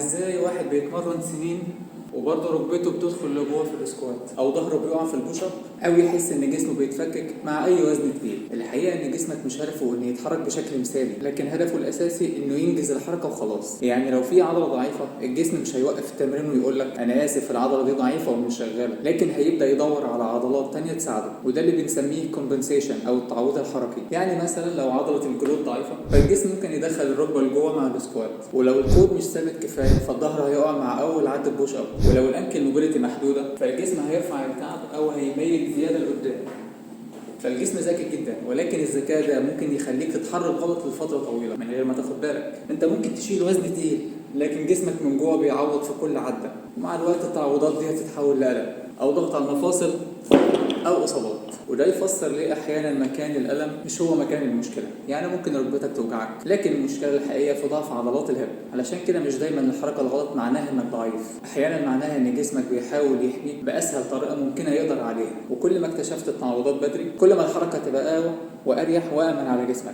ازاي واحد بيتمرن سنين وبرضه ركبته بتدخل لجوه في ال squat، او ظهره بيقع في ال push up، او يحس ان جسمه بيتفكك مع اي وزن تقيل؟ الحقيقة ان جسمك مش هدفه انه يتحرك بشكل مثالي، لكن هدفه الاساسي انه ينجز الحركة وخلاص. يعني لو في عضلة ضعيفه، الجسم مش هيوقف التمرين ويقول لك انا اسف، العضلة دي ضعيفة ومش شغاله، لكن هيبدا يدور على عضلات تانية تساعده، وده اللي بنسميه compensation او التعويض الحركي. يعني مثلا لو عضلة ال glute ضعيفه، فالجسم ممكن يدخل الركبة لجوه مع ال squat، ولو ال core مش ثابت كفايه، فالظهر هيقع مع اول عده push up، ولو ال ankle mobility محدوده، فالجسم هيرفع الكعب او هيميل زيادة لقدام. فالجسم ذكي جدا، ولكن الذكاء ده ممكن يخليك تتحرك غلط لفترة طويلة من غير ما تاخد بالك. انت ممكن تشيل وزن تقيل، لكن جسمك من جوه بيعوض في كل عده، ومع الوقت التعويضات دي هتتحول لألم او ضغط على المفاصل او اصابات. وده يفسر ليه احيانا مكان الالم مش هو مكان المشكله. يعني ممكن ركبتك توجعك، لكن المشكلة الحقيقية في ضعف عضلات ال hip. علشان كده مش دايما الحركة الغلط معناها انك ضعيف، احيانا معناها ان جسمك بيحاول يحميك باسهل طريقه ممكنة يقدر عليها. وكل ما اكتشفت التعويضات بدري، كل ما الحركة تبقى اقوى واريح وامن على جسمك.